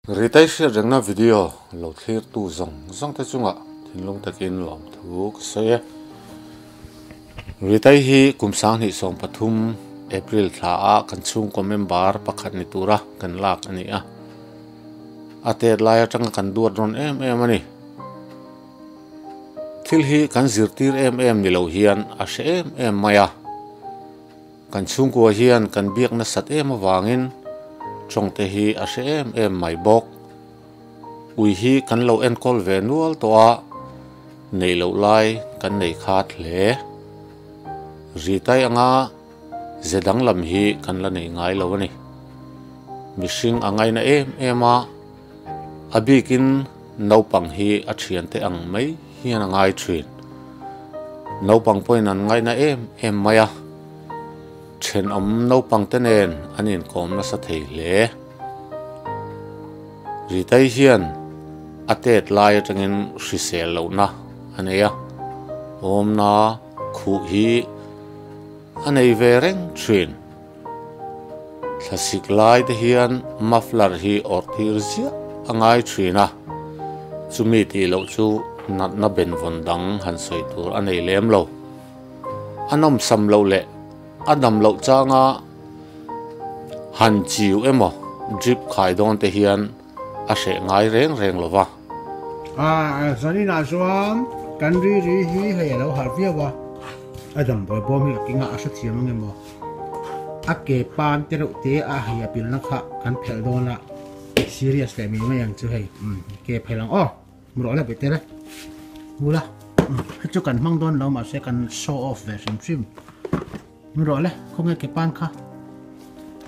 Ritai hriat rengna video lo thlirtu zawng zawng te chungah thinlung takin lawmthu ka sawi e. Ritai hi kum 2013 April thla a kan chhungkaw member pakhat ni tura kan lak a ni a. A tet lai atanga kan duat rawn em em a ni. Thil hi kan zirtir em em ni lo hian a hre em em mai a. Kan chhungkua hian kan biak nasat em avangin tawng te hi a hre em em mai bawk. Ui hi kan lo enkawl ve nual tawh a, neih loh lai kan nei khat hle. Ritai anga ze danglam hi kan la nei ngai lo a ni. Mihring a ngaina em em a, a bikin naupang hi a thiante ang mai hian a ngai thin. Naupang pawhin an ngaihna em em mai a, thenawm naupang te nen an inkawm nasa thei hle. Ritai hian a tet lai atangin hrisel lohna a nei a, awmna khuh hi a nei ve reng thin. Thlasik lai te hian muffler hi awrh tir ziah a ngai thin a, chumi tih loh chu natna benvawn dang han sawi tur a nei lem lo. A nawmsam loh leh a dam loh changa han chiu emaw drip khai dawn te hian a hreh ngai reng reng lo va. A zaninah chuan kan ri ri hi hei a lo harh viau a, a damdawi bawm hi a keng a, a hrethiam ang emaw. A ke pan te reuh te a hei a pilna kha kan phelh dawn a, serious leh mai mai ang chu hei umm ke phelh ang aw mu rawh le bete le mu la umm hei chu kan hmang dawn lo mahse kan show off ve hrim hrim mu rawh le khawnge ke pan kha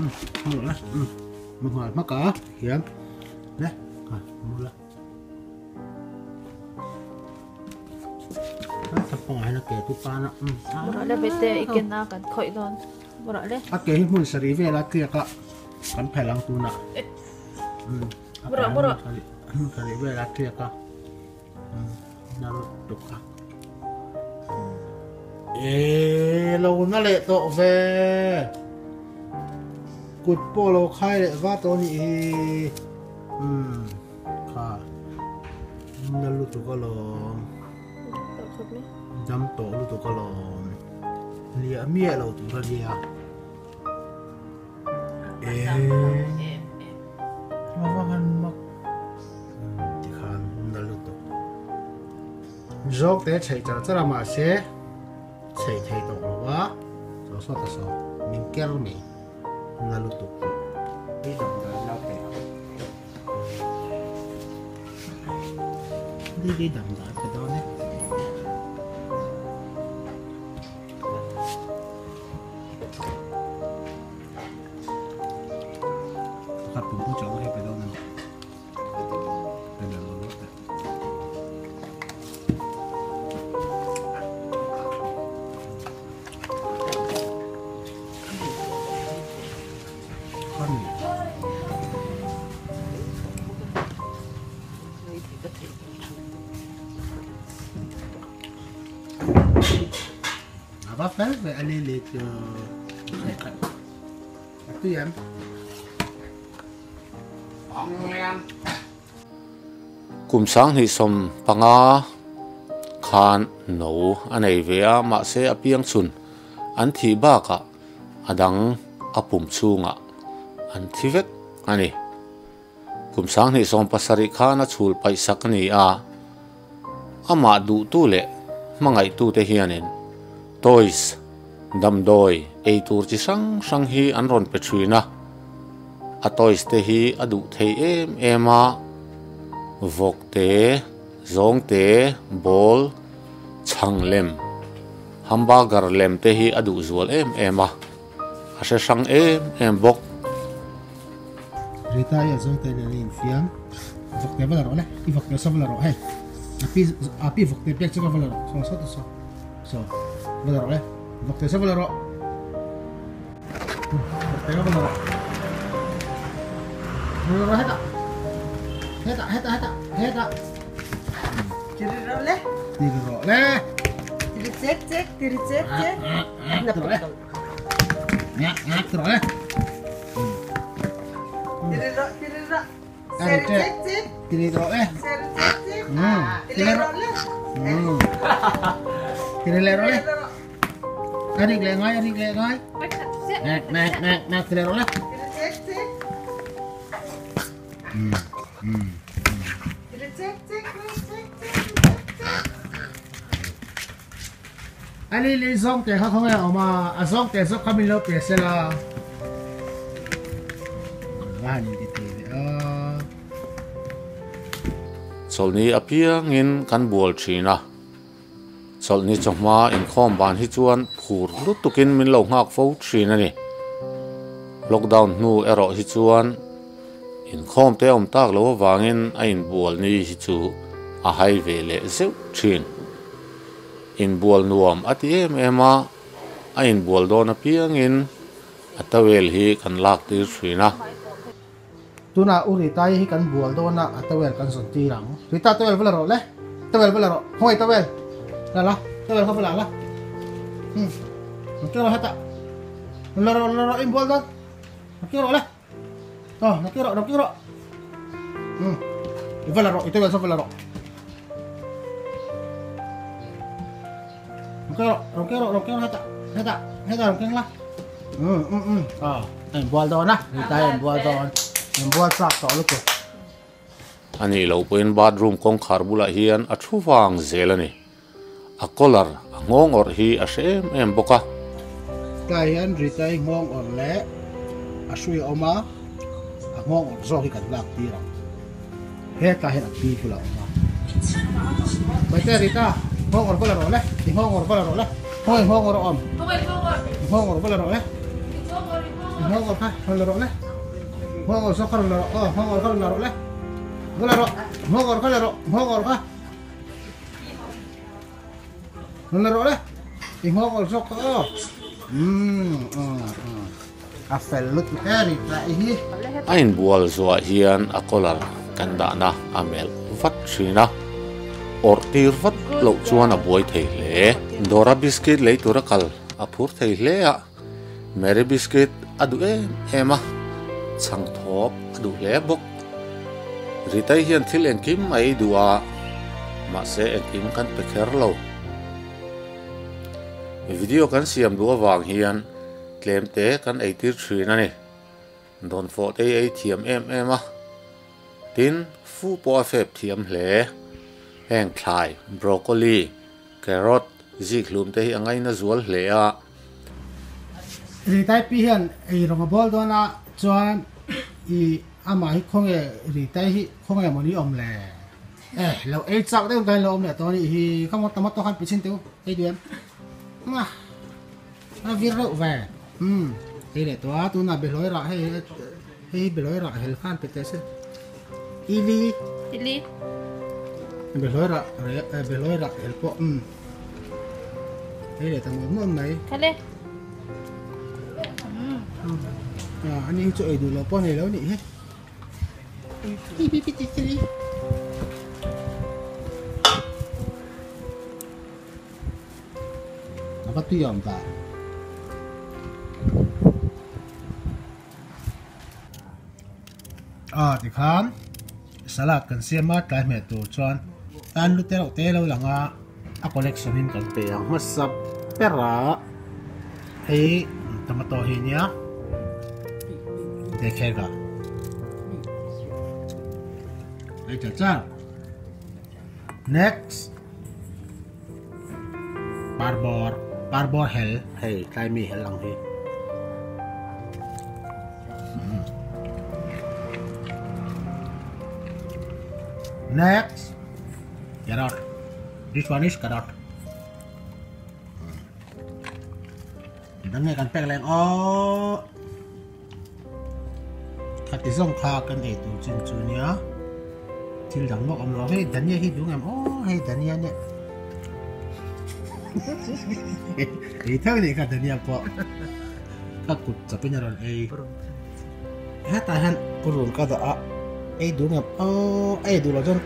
umm mu rawh le umm mu nghal hmak a hian le ha mu la. A ke hi hmun sarih vela tliak a kan phelh ang tunah hmun sarih vela tliak a nal tuk a e lo na leh tawh ve kut pawh lo khai leh va tawh a nih hi umm. Kha na lutuk alawm dam tawh lutuk alawm liah miah lo tur a nia eh a va han mak tikhan na lutuk zawk te chheih char char a mahse chheih thei tawh lo a saw saw ta saw min ker mai na lutuk tawh hei damdawi lo pe ang. Đi đi đầm đợi cái đó nè. Gặp cũng chỗ hay cái đó nè. Cái đó nó A va fel ve a lili chu a tui em. Kum 2015 khan no a nei ve a mahse a piang chhun an thih bakah a dang a pum chhungah an thi vek a ni. Kum 2017 khan a chhul paih sak a ni a, amah duhtu leh hmangaihtute hianin toys, damdawi, eitur chi hrang hrang hi an rawn pe thin a. A toys te hi a duh thei em em a, vawk te, zawng te, ball, chhang lem, hamburger lem te hi a duh zual em em a, a hre hrang em em bawk. Rita hi a zawng te nen a infiam vawk te va la rawh le, i vawk te saw va la rawh hei, a pi a pi vawk te pek chu ka va la rawh saw saw ta saw saw va la rawh le, vawk te saw va la rawh. A ri ṭek. Ti leh rawh le. Ti leh rawh. Ti leh rawh le. A rik leh ngai, a rik leh ngai. Nek, nek, nek, nek, ti leh rawh le. A li li zawng te kha khawnge a awm a, a zawng te zawk kha min lo pe sela. Va han inti ti ve a. Chawlhni apiangin kan bual thin a, chawlhni chawhma inkhawm ban hi chuan phur lutukin min lo nghak fo thin a ni. Lockdown hnu erawh hi chuan inkhawm te awm tak lo avangin a inbual ni hi chu a hai ve leh zeuh thin. Inbual nuam a ti em em a, a inbual dawn apiangin a towel hi kan lak tir thin a. Tunah u Rita hi kan bual dawn a, a towel kan zawn tir ang. Rita towel va la rawh le, towel va la rawh, khawngaih towel la la, towel kha va la la. Umm, nakir rawh hetah, la rawh la rawh inbual dawn, nakir rawh le, aw nakir rawh nakir rawh, umm i va la rawh i towel saw va la rawh. Nakir rawh, nakir rawh nakir rawh hetah hetah hetah rawn keng la. Umm umm umm aw a inbual dawn a Rita a inbual dawn inbual chak tawh lutuk. A nih loh pawhin bathroom kawngkhar bulah hian a thu vang zel a ni. A collar a nghawng awrh hi a hre em em bawk a. Tlai hian Rita hi nghawng awrh leh a hrui a awm a, a nghawng awrh zawk hi kan lak tir ang. Hetah hian a pi bulah a awm a. Baite Rita, nghawng awrh va la rawh le, i nghawng awrh va la rawh le, khawngaih nghawng awrh a awm, i nghawng awrh va la rawh le, i nghawng awrh kha rawn la rawh le, nghawng awrh zawk kha rawn la rawh, aw nghawng awrh kha rawn la rawh le, va la rawh, nghawng awrh kha la rawh, nghawng awrh kha rawn la rawh le, i nghawng awrh zawk kha aw, umm umm. A fel lutuk e Rita i hi. A inbual zuah hian a collar kan dahna a melh vat thin a, awrh tir vat loh chuan a buai thei hle. Dora biscuit lei tura kal a phur thei hle a, Mary biscuit a duh em em a, chhang thawp a duh hle bawk. Rita-i hian thil engkim a ei duh a, mahse engkim kan pe kher lo. Video kan siam duh avang hian Tlem te kan eitir thin a ni. Dawnfawh te hi ei thiam em em a, tin fu pawh a fep thiam hle. Heng thlai, broccoli, carrot, zikhlum te hi a ngaina zual hle a. Ritai pi hian ei rawng a bawl dawn a, chuan i amah hi khawnge Ritai hi khawnge mawni awm le? Eh lo ei chak deuh dawn lo awm leh tawh a nih hi, ka tomato khan pi chhin teh u, ei duh em? A vir reuh ve. Umm hei leh tawh a tunah behlawi rah hei hei hi behlawi rah hel khan pe teh se. Ili. Ili. Behlawi rah behlawi rah hel pawh umm hei leh ta mual mual mai. Khale. Umm ani hi chu ei duh loh pawh nei lo nih hi. Pi pi pi ti ti. A va tui awm ta. A tikhan salad kan siam a tlai hmeh tur chuan tan lu te reuh te lo lang a a collection in kan pe ang hmasa ber a hei tomato hi nia dekhega hei char char next. Parbawr parbawr hel hei tlai mi hel ang hi next carrot this one is carrot dang nge kan pek leng aw Khati zawng kha kan ei tur chin chu nia thil dang vak awm lo hei dhania hi duh ngem aw hei dhania nia ei theuh nih kha dhania pawh ka kut chawpin a rawn ei hetah hian purun ka dah a ei duh ngem aw ei duh loh chuan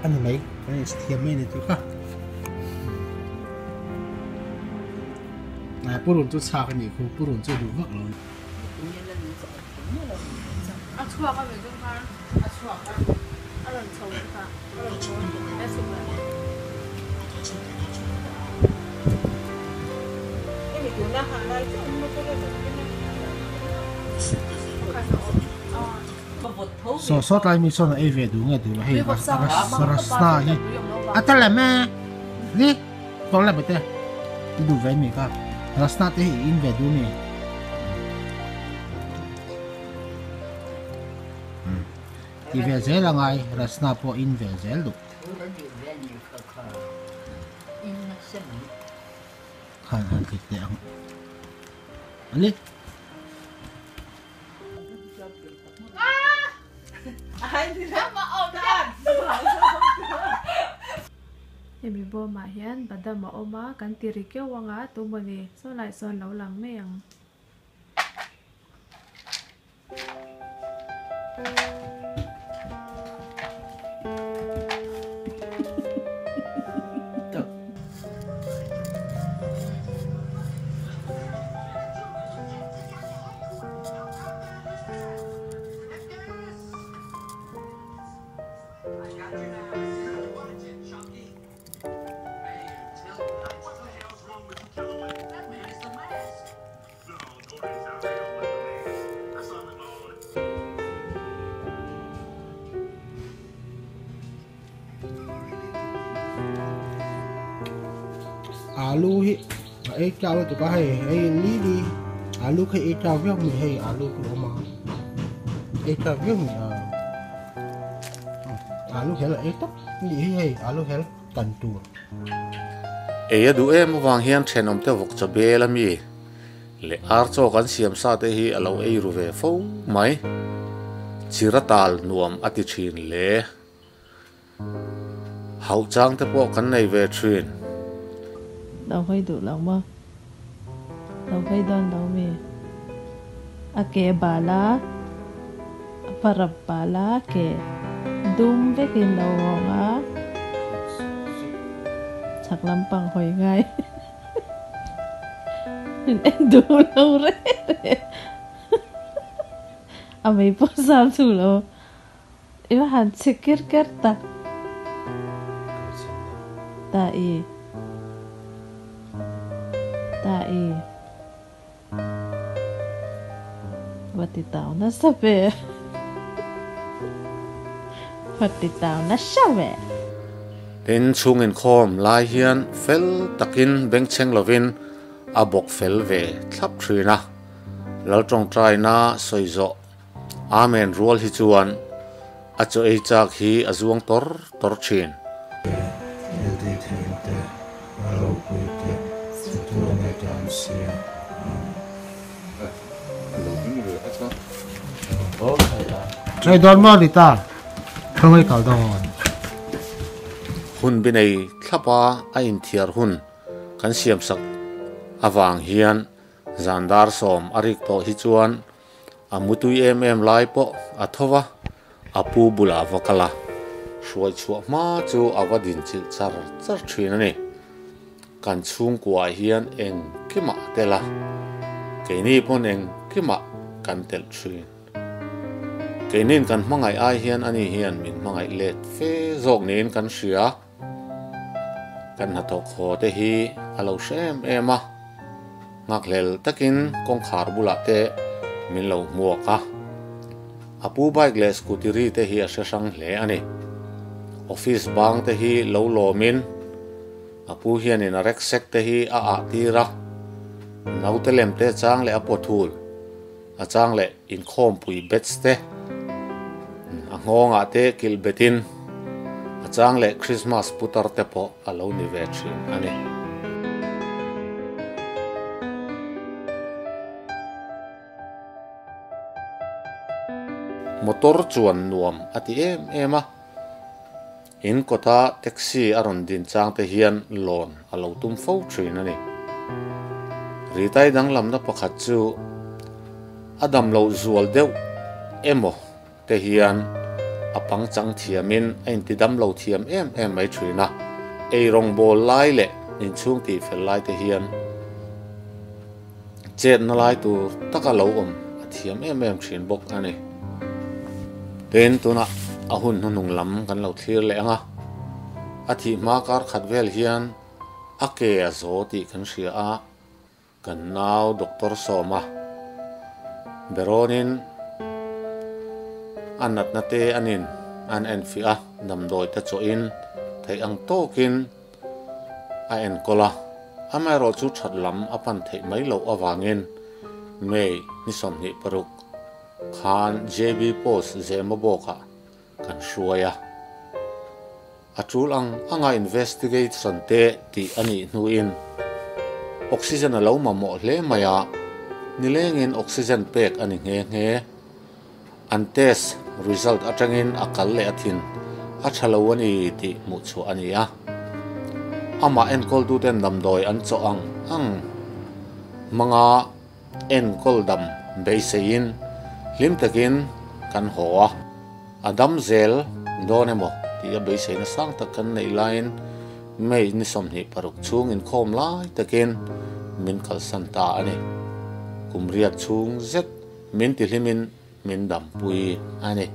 a ni mai kan inthiam mai a ni tih kha purun chu chhak a nih khu purun chu duh vak lo. A chhuak a mi chu khan. Saw saw tlai mi sawn a ei ve duh nge duh lo hei rasna hi a tel em e ni tawng leh bete i duh ve mi kha rasna te hi i in ve duh mi ti ve zel a ngai rasna pawh in ve zel duh khan han tlik teh ang ani. Hemi bawmah hian badam a awm a, kan ti ri keuh ang a, tumawni saw lai sawn lo lang mai ang. Alu hi a ei chau lutuk a hei hei lili alu khi ei chau viau mai hei alu khi a awm a ei chau viau mai a alu hel a ei tawp nih hi hei alu hel tan tur. Ei a duh em avang hian thenawmte vawk chaw bel a mi leh ar chaw kan siam sa te hi a lo ei ru ve fo mai. Chira tal nuam a ti thin hle. Hauh chang te pawh kan nei ve thin. Lo hawi duh lo maw? Lo hawi dawn lo mi? A ke bal a, a parap bal a, ke dum vekin lo hawng a, chhak lampang hawi ngai min en duh lo reng reng a mei pawh zam duh lo. I va han chhe ker ker tak. Ta i. Ta i. Va ti tau nasa ve. Va ti tau nasa ve. Tin, chhung inkhawm lai hian fel takin bengchheng lovin a bawk fel ve thlap thin a. Lal tawngtaina sawi zawh Amen rual hi chuan a chaw ei chak hi a zuang tawr tawr thin. Thiltithei te, a ropui te, chatuan e tan sia. Hei dawn maw Rita, khawngaih kal dawn. Hun bi nei thlapa a inthiar hun kan siamsak avang hian Zan dar sawm a rik tawh hi chuan a mutui em em lai pawh a tho va, a pu bulah a va kal a. Hruai chhuah hma chu a va din chilh char char thin a ni. Kan chhungkuaah hian engkimah a tel a, keini pawn engkimah kan telh thin. Keinin kan hmangaih ai hian ani hian min hmangaih let fe zawk niin kan hria. Kan hnathawk haw te hi a lo hre em em a, nghakhlel takin kawngkhar bulah te min lo hmuak a. A pu bike leh scooty ri te hi a hre hrang hle a ni. Office bang te hi lo lawmin a pu hianin a rucksack te hi a ah tir a, naute lem te chang leh a pawthul a chang leh inkhawmpui bets te a nghawngah te kilh betin a chang leh Christmas putar te pawh a lo ni ve thin a ni. Motor chuan nuam a ti em em a, in kawta taxi a rawn din chang te hian lawn a lo tum fo thin a ni. Ritai danglamna pakhat chu a dam loh zual deuh emaw te hian a pangchang thiamin a inti dam lo thiam em em mai thin a, eirawng bawl lai leh inchhung tih fel lai te hian chetna lai tur taka lo awm a thiam em em thin bawk a ni. Tin, tunah. A hun hnuhnung lam kan lo thlir leh ang a, a thih hma kar khat vel hian a ke a zo tih kan hria a, kan nau Doctor Sawma berawnin a natna te anin an enfiah a, damdawi te chawhin theih ang tawkin a enkawl a, amaherawh chu that lam a pan theih mai loh avangin May ni 26 khan JB Post Zemabawkah kan hruai a. A tul ang anga investigation te tih a nih hnuin oxygen a lo mamawh hle mai a, nilengin oxygen pek a ni nghe nghe. An test result atangin a kal leh a thin a tha lo a ni tih hmuh chhuah a ni a. Amah enkawltuten damdawi an chawh ang ang hmanga enkawl dam beiseiin hlim takin kan haw a. A dam zel dawn emaw tih a beiseina sang tak kan neih laiin May ni 26 chhung inkhawm lai takin min kalsan ta a ni. Kum riat chhung zet Min ti hlimin min dampui a ni.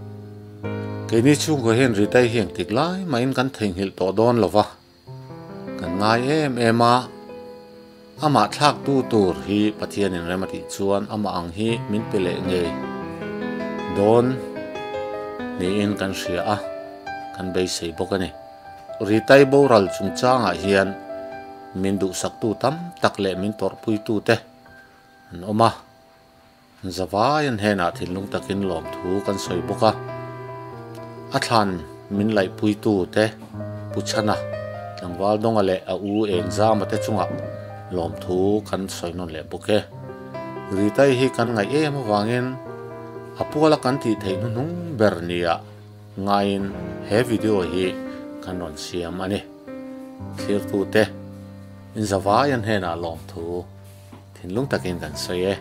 Keini chhungkaw hian Ritai hi engtik lai mahin kan theihnghilh tawh dawn lo va, kan ngai em em a, amah thlaktu tur hi Pathianin rem a tih chuan amah ang hi min pe leh ngei dawn niin kan hria a, kan beisei bawk a ni. Ritai boral chungchangah hian min duhsaktu tam tak leh min tawrhpuitute an awm a. Zavai an hnenah thinlung takin lawmthu kan sawi bawk a, a thlan min laihpuitu te Pu Chhana, tlangval Dawnga leh a u Engzama te chungah lawmthu kan sawi nawn leh bawk e. Ritai hi kan ngaih em avangin a puala kan tih theih hnuhnung ber nia ngaiin he video hi kan rawn siam a ni. Thlirtute in Zavai an hnenah lawmthu thinlung takin kan sawi e.